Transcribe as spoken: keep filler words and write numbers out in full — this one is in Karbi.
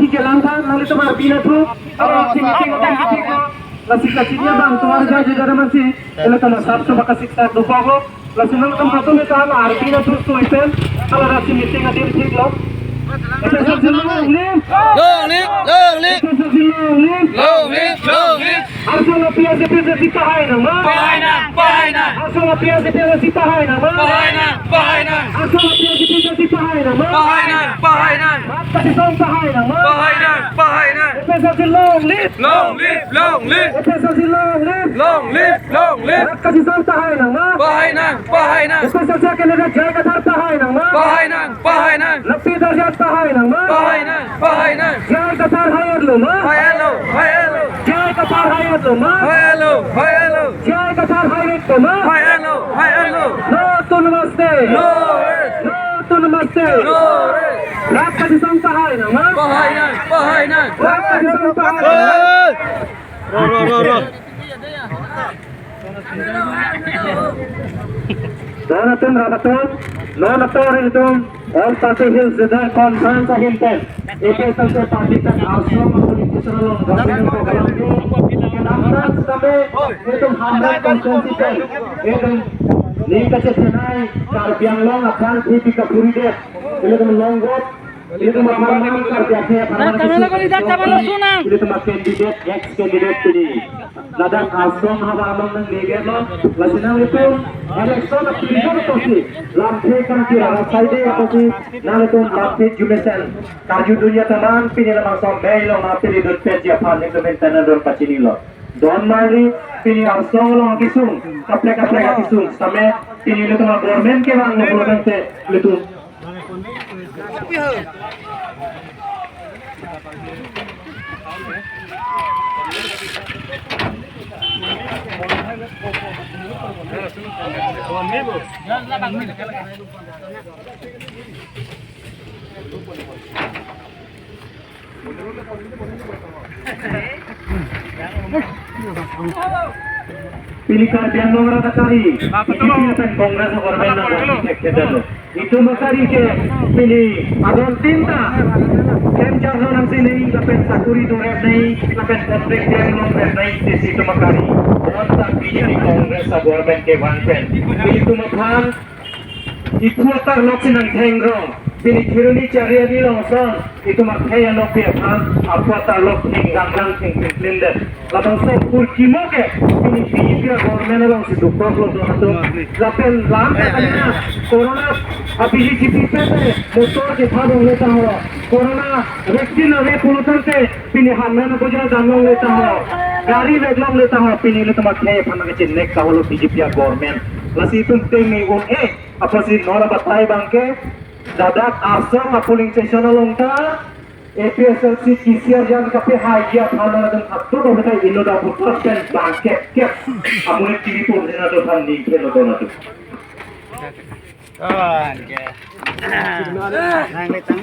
Kelang tha, nanglitum arpi nathu, aro si meeting atum kithik lo, lasi kachini abang tuar ja ja ja masi, ilitum sab sab kasiksak dukok lo, lasi nangtum hatum ilitum arpi nathu soi pen, hala lasi meeting adim thik lo. APHLC long live! Long live, long live! APHLC long live! Long live, long live! Arjun APHLC APHLC tahai nangma? Pahai nang, pahai nang! Arjun APHLC APHLC tahai nangma? Pahai nang, pahai nang! Arjun APHLC APHLC tahai nangma? Pahai nang, pahai nang! Rat kachisong tahai nangma? Pahai nang, pahai nang! APHLC long live! Long live, long live! APHLC long live! Long live, long live! Rat kachisong tahai nangma? Pahai nang, pahai nang! APHLC candidate J I Kathar tahai nangma? Pahai nang, pahai nang! Lapit Arjan tahai nangma? Pahai nang, pahai nang! J I Kathar hai-et lo ma? Hai-et lo, hai-et lo! J I Kathar hai-et lo ma? Hai-et lo, hai-et lo! J I Kathar hai-et lo ma? Hai-et lo, hai-et lo! No to namaste! No rest! No to namaste! No rest! Rat kachisong tahai nangma? Pahai nang, pahai nang! Rat kachisong tahai nangma? Hey! Ro, ro, ro, ro. Don atum, rat atum, non atum, ilitum All Party Hills Regional Conference ahin pen APHLC party pen Arjun apoling station along gathering program ke kedamtang setame ilitum Hamren constituency pen ilitum ning kachethenei Karbi Anglong aphan thepi kaphuridet, ilitum longgot, ilitum aphan mang Karbi akhei aphan, ilitum a candidate, ex candidate pini ladak Arjun havar along nangledet lo, lasi nanglitum election aphi apotsi lamthe kangkir arat saide apotsi nanglitum lamthe jumesen karju dun ya teman, pini labangso mei along nangpilidunpetji aphan nelitum pen tena don pachini lo. Don marli, pini Arjun along akesung, kaprek kaprek akesung setame pini ilitum a-government kevang lo pulo tangte ilitum pini Karbi Anglong rat akari, B J P lapen Congress government nang elected lo. Itum akari ke pini adon tin ta klem charlo nangsinei lapen sakuri dorepnei lapen contract klem longrepnei, isi itum akari. Bonta B J P Congress a-government kevang pen ilitum aphan iphu atarlok si nangthengrong, pini Kheroni Chariari along ason itum akhei anokpe aphan aphu atarlok thengdang dang thengpinplindet. Labangso kurkimo ke pini B J P a-government alongsi dokoklo don atum. Lapen lam ta kanina corona a-B J P pen motor kepha dongle ta ho, corona vaccine ave pulo tangte pini Hamren aboja dam longle ta ho, gari vek longle ta ho, pini ilitum akhei aphan nangkachinnek ta holo B J P a-government. Lasi itum tengne un-e apotsi nora batai abangke, ladak Arjun a-polling station along ta APHLC K C R Jan kapehaiji aphan nangtum hatu kapetai inut abangphu pen bangkep kep amonit kiri pum jena do aphan ningkhe lo don atum. Oh, okay. Nang letang